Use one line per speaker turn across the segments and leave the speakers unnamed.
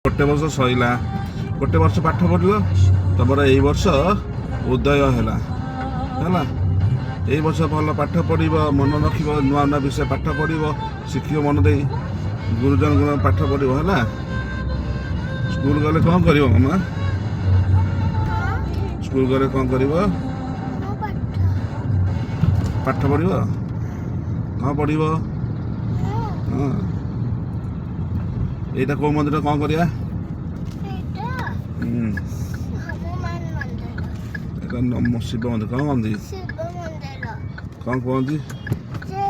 ଗୋଟେ ବର୍ଷ ସରିଲା, ଗୋଟେ ବର୍ଷ ପାଠ ପଢ଼ିଲ, ତମର ଏଇ ବର୍ଷ ଉଦୟ ହେଲା। ହେଲା, ଏଇ ବର୍ଷ ଭଲ ପାଠ ପଢ଼ିବ, ମନ ରଖିବ, ନୂଆ ନୂଆ ବିଷୟ ପାଠ ପଢ଼ିବ, ଶିଖିବ ମନ ଦେଇ, ଗୁରୁଜନଙ୍କ ପାଠ ପଢ଼ିବ। ହେଲା, ସ୍କୁଲ ଗଲେ କ'ଣ କରିବ ମାମା? ସ୍କୁଲ ଗଲେ କ'ଣ କରିବ?
ମୁଁ ପାଠ।
ପାଠ ପଢ଼ିବ। କ'ଣ ପଢ଼ିବ?
ମୁଁ
ହଁ, ଏଇଟା କେଉଁ ମନ୍ଦିର? କ'ଣ କରିବା?
ଏଇଟା ହନୁମାନ ମନ୍ଦିର।
ଏଇଟା ନମ ଶିବ ମନ୍ଦିର। କ'ଣ କହନ୍ତି?
ଶିବ ମନ୍ଦିର।
କ'ଣ କୁହନ୍ତି?
ଯେ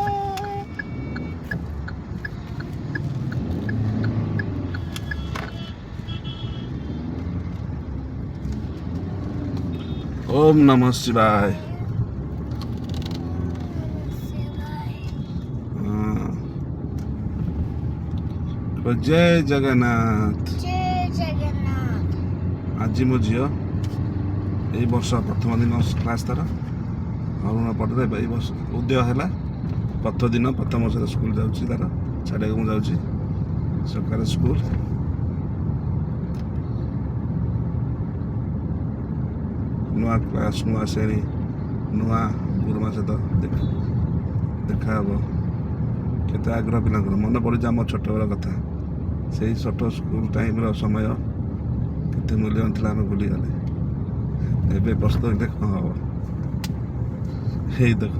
ଓମ୍ ନମଃ ଶିବାୟ।
ଶିବାୟ।
ହଁ। କୁହ ଜୟ ଜଗନ୍ନାଥ।
ଜୟ ଜଗନ୍ନାଥ।
ଆଜି ମୋ ଝିଅ ଏଇ ବର୍ଷ ପ୍ରଥମ ଦିନ କ୍ଲାସ୍ ତାର ଅରୁଣ ପଟରେ। ଏଇ ବର୍ଷ ଉଦୟ ହେଲା, ପ୍ରଥମ ଦିନ, ପ୍ରଥମ ବର୍ଷରେ ସ୍କୁଲ ଯାଉଛି ତାର। ଛାଡ଼ିବାକୁ ମୁଁ ଯାଉଛି ସକାଳେ ସ୍କୁଲ। ନୂଆ କ୍ଲାସ୍, ନୂଆ ଶ୍ରେଣୀ, ନୂଆ ଗୁରୁମା ସହିତ ଦେଖା ହେବ। କେତେ ଆଗ୍ରହ ପିଲାଙ୍କର! ମନେ ପଡ଼ୁଛି ଆମ ଛୋଟବେଳ କଥା। ସେଇ ଛୋଟ ସ୍କୁଲ ଟାଇମ୍ର ସମୟ କେତେ ମୂଲ୍ୟବାନ ଥିଲା, ଆମେ ଭୁଲିଗଲେ। ଏବେ ପ୍ରସ୍ତୁତ ହେଲେ କ'ଣ ହେବ? ହେଇ ଦେଖ,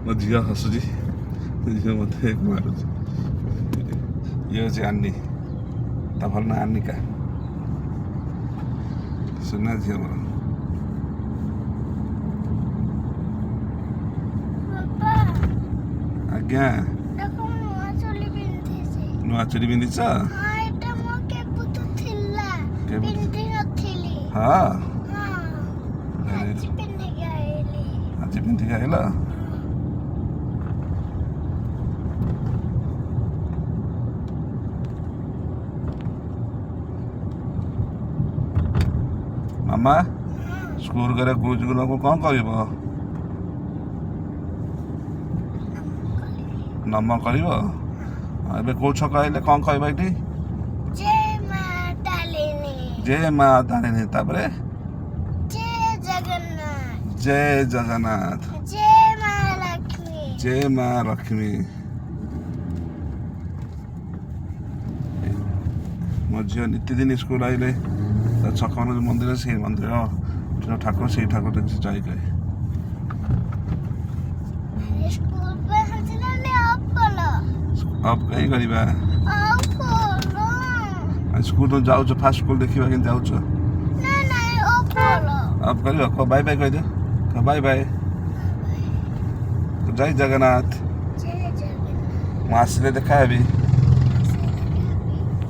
ମୋ ଝିଅ ହସୁଛି, ଝିଅ ମୋତେ ମାରୁଛି। ଇଏ ହେଉଛି ଆନି, ତା ଭଲ ନାଁ ଆନିକା। ସୁନା ଝିଅ ମୋର।
ବାପା।
ଆଜ୍ଞା।
ଦେଖ, ମୁଁ ନୂଆ ଚୋଲି ପିନ୍ଧିଛି।
ନୂଆ ଚୁଡ଼ି ପିନ୍ଧିଛ?
ହଁ, ଏଇଟା ମୋ କେବେଠୁ ଥିଲା। ପିନ୍ଧି ନଥିଲି।
ହଁ।
ହଁ, ଆଜି ପିନ୍ଧିକି ଆଇଲି।
ଆଜି ପିନ୍ଧିକି ଆଇଲ। ମାମା, ସ୍କୁଲ ଗଲେ ଗୁରୁଜୀ ଗୁରୁମାକୁ କ'ଣ କରିବ? ନମ କରିବ। ଏବେ କୋଉ ଛକ ଆଇଲେ କ'ଣ କହିବ ଏଇଠି?
ଜୟ ମା ତାରିଣୀ।
ଜୟ ମା ତାରିଣୀ। ତାପରେ?
ଜୟ ଜଗନ୍ନାଥ।
ଜୟ ଜଗନ୍ନାଥ।
ଜୟ ମା ଲକ୍ଷ୍ମୀ।
ଜୟ ମା ଲକ୍ଷ୍ମୀ। ମୋ ଝିଅ ନିତିଦିନ ସ୍କୁଲ ଆଇଲେ ତା ଛକ ମନ୍ଦିର, ସେଇ ମନ୍ଦିର ଯୋଉ ଠାକୁର, ସେଇ ଠାକୁର ସେ ଜୟ କରେ।
ସ୍କୁଲ ପହଞ୍ଚିଲାନି, ଅଫ୍ କଲ।
ଅଫ୍ କାହିଁ କରିବା?
ଅଫ୍ କଲ।
ସ୍କୁଲ ଯାଉଛ, ଫାଷ୍ଟ ସ୍କୁଲ ଦେଖିବା କେମିତି ଯାଉଛ।
ନା ନାଇଁ, ଅଫ୍ କଲ।
ଅଫ୍ କରିବ? କହ ବାଇ ବାଇ, କହିଦେ, କହ ବାଇ ବାଇ, ଜୟ ଜଗନ୍ନାଥ।
ଜୟ ଜଗନ୍ନାଥ।
ମୁଁ ଆସିଲେ ଦେଖା ହେବି।